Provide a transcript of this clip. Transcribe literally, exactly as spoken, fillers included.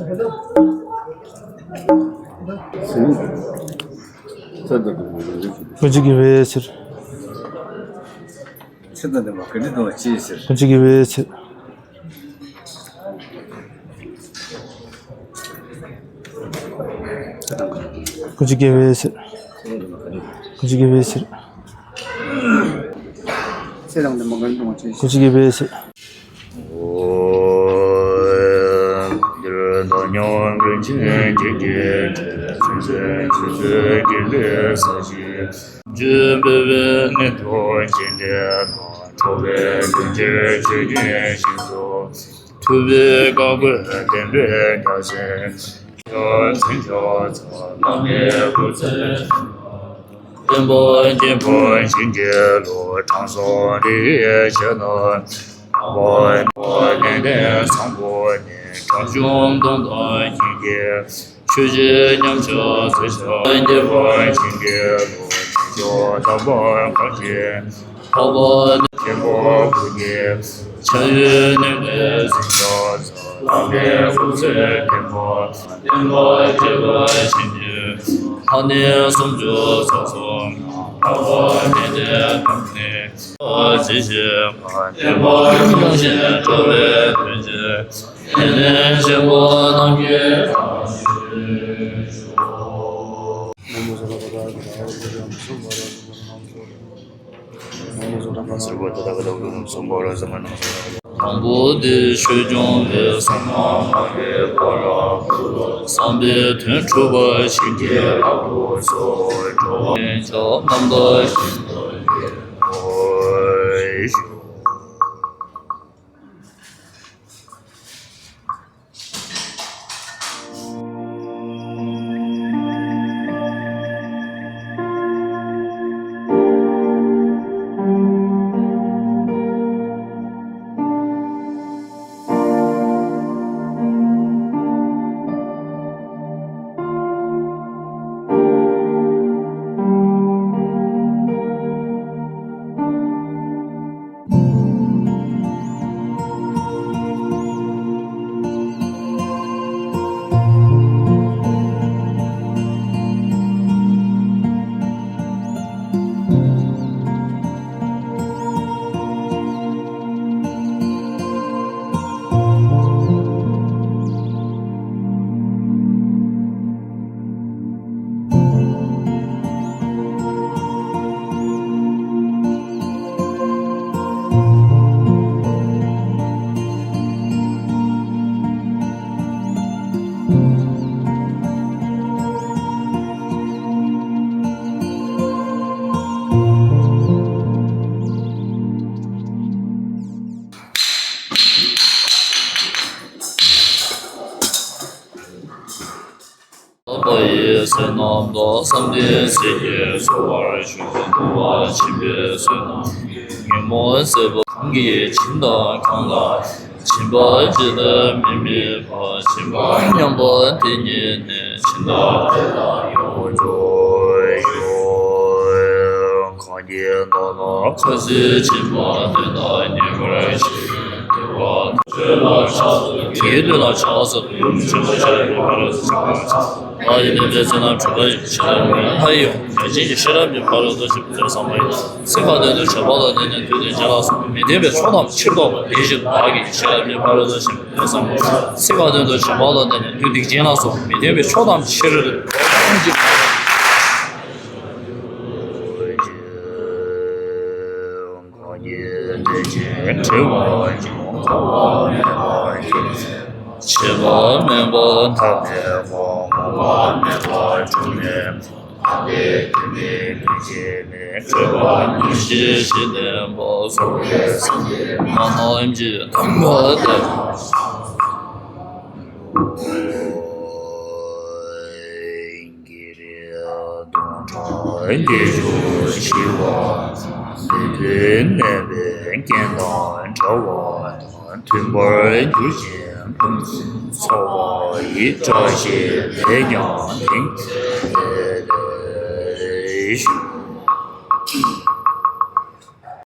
ཀུན་གྱིས་དགེ་བའི་ཕྱིར། ཚེ་དང་ལྡན་པ་ག་འདྲ་འདུག་ཅེས་ཟེར། ཀུན་གྱིས་དགེ་བའི་ཕྱིར། ཀུན་གྱིས་དགེ་བའི་ཕྱིར། ཀུན་གྱིས་དགེ་བའི་ཕྱིར། ཚེ་དང་ལྡན་པ་ག་འདྲ་འདུག་ཅེས་ཟེར། ཀུན་གྱིས་དགེ་བའི་ཕྱིར། འདིར་བདག་ཉིད་ཀུན་མཁྱེན་ཇི་སྐད་བཀྲལ། ཆོས་ཀྱི་ཆུ་ཚོད་འགེངས་པའི་ས་གཞི། འཇུག་པའི་ནི་ཐུགས་རྗེ་འདྲེན་དང་། འཕྲོག་པའི་གདུལ་བྱའི་ཆོས་ཀུན་ཞིང་དུ། ཐུབ་པའི་བཀའ་བསྒོས་བསྟན་པའི་རྒྱལ་མཚན། ཕྱག་འཚལ་ཕྱག་འཚལ་བླ་མའི་སྐུ་ཚེ། བསྟན་པ་རྒྱས་པར་བྱིན་གྱིས་རློབས། དྲང་སྲོང་རིགས་ཀྱི་ཞལ་སྣང་། དམ་པ་ནན་ཏན་བཟང་པོ་ནི། དགྲ་བཅོམ་སྟོན་དང་བརྒྱུད་ཀྱི། ཆོས་རྗེ་མཉམ་གཞག་ཚེ་ཞབས། རྒྱས་པར་བྱིན་གྱིས་རློབས། ཞབས་དམ་པ་གང་ཞིག་འཕགས་པ་ནི། མཁན་པོ་ཀུན་གྱི་ཕྱག་གཡས་བསྣོལ་ཏེ་གཟིམ་ཤག་བཟའ། བླ་མའི་སྐུ་ཚེ་བརྟན་པ། བསྟན་པ་རྒྱས་པར་བྱིན་གྱིས། ལྷ་ནི་སུམ་ཅུ་རྩ་གསུམ། འཕགས་པ་ནན་ཏན་དང་ནི། གཟིགས་ཤིང་བསྟན་པ་སྐྱོང་ཞིང་འགྲོ་བའི་དོན་བྱེད། ཡེ་ནས་གཤེགས་པ་རྣམས་ཀྱི་བདག་ཉིད་ཤོག། དང་པོ་དེ་ཆོས་སྐྱོང་བའི་གསང་སྔགས་སྨྲ་བའི་བར། བསམ་པའི་དོན་གྲུབ་པར་བྱིན་གྱིས་བརླབ་ཏུ་གསོལ། འགྲོ་བ་ཡོངས་ཀྱི་རྣམ་དག་བཞིན་དུ་ཡོད། པ་ཡི་སེམས་རྣམ་དག་བསམ་གཏན་ཚིག་གིས་གསོ་བར་ཞུ། བསྡུ་བ་ཕྱིན་པའི་བསོད་ནམས་ཀྱིས། ཉོན་མོངས་སེར་པོ་གང་གིས་བྱིན་དང་གང་ལ་བྱིན་པ་ཇི་ལྟར་མི་དམིགས་པ། བྱིན་པ་ཉམས་པ་དེ་ཉིད་ནི། བྱིན་དང་དེ་ལ་ཡོངས་སུ་གང་གིས་བདག་ལ་ཁ་ཟས་བྱིན་པ། དེ་དག་ཉེས་པར་ཞི་བའི་བདེ་བ། ཆོས་ལ་ཕྱག་འཚལ་ལོ། ཡུམ་ཆེན་པོ་ཤེས་རབ་ཀྱི་ཕ་རོལ་ཏུ་ཕྱིན་པ། ལྷ་ཡི་བསྟན་པའི་ཚེ་ན་གྲུབ་པ་ཡི། ཤེས་རབ་ཀྱི་ལྷ་ཡི་ཡུམ། རྒྱལ་ཆེན་གྱི་ཤེས་རབ་ཀྱི་ཕ་རོལ་ཏུ་ཕྱིན་པ་ཐོས་བསམ་པ་ཡི། ཚིག་ཁ་ཏོན་དུ་བྱ་བ་ལ་བརྟེན་ནས་དུས་དང་རྒྱུན་ལ་སོགས་པ་མི་ལྡན་པའི་ཕྱོགས་ཐམས་ཅད་ཕྱིར་ལྡོག་པ། དེ་བཞིན་བདག་གི་ཤེས་རབ་ཀྱི་ཕ་རོལ་ཏུ་ཕྱིན་པ་ཐོས་བསམ་པ་ཡི། ཚིག་ཁ་ཏོན་དུ་བྱ་བ་ལ་བརྟེན་ནས་དུས་དང་རྒྱུན་ལ་སོགས་པ་མི་ལྡན་པའི་ཕྱོགས་ཐམས་ཅད་ཕྱིར། གང་གིས་ཐེག་ཆེན་དྲི་བ་ཉུང་། འགོག་པ་མེད་པར་སྐྱེ། ཆད་པ་མེད་པར་འདའ་བའི་སྒོ། ངོ་བ་མེད་པར་འཁྲུལ་མེད་པ། ལྷ་འདྲེ་རྒྱུ་མེད་རྒྱུ་ཅན་མེད། སྤྲོས་པ་ཉོན་ཅིང་ཞི་བརྟན་པ། རྫོགས་པའི་སངས་རྒྱས་ལྷ་རྣམས་ཀྱི་དམ་པ་བདེ་བ། བགེགས་རིགས་སྟོང་ཕྲག་བརྒྱད་ཅུ་ཞི་བ་དང་། བདུད་འདུལ་ནད་པའི་རྐྱེན་དང་བྲལ་བ་དང་། མཐུན་པར་གྱུར་ཅིང་ཕན་ཚུན་ཚོགས་པ་ཡི། བཀྲ་ཤིས་དེས་ཀྱང་དེང་འདིར་ཐོབ་ཤོག།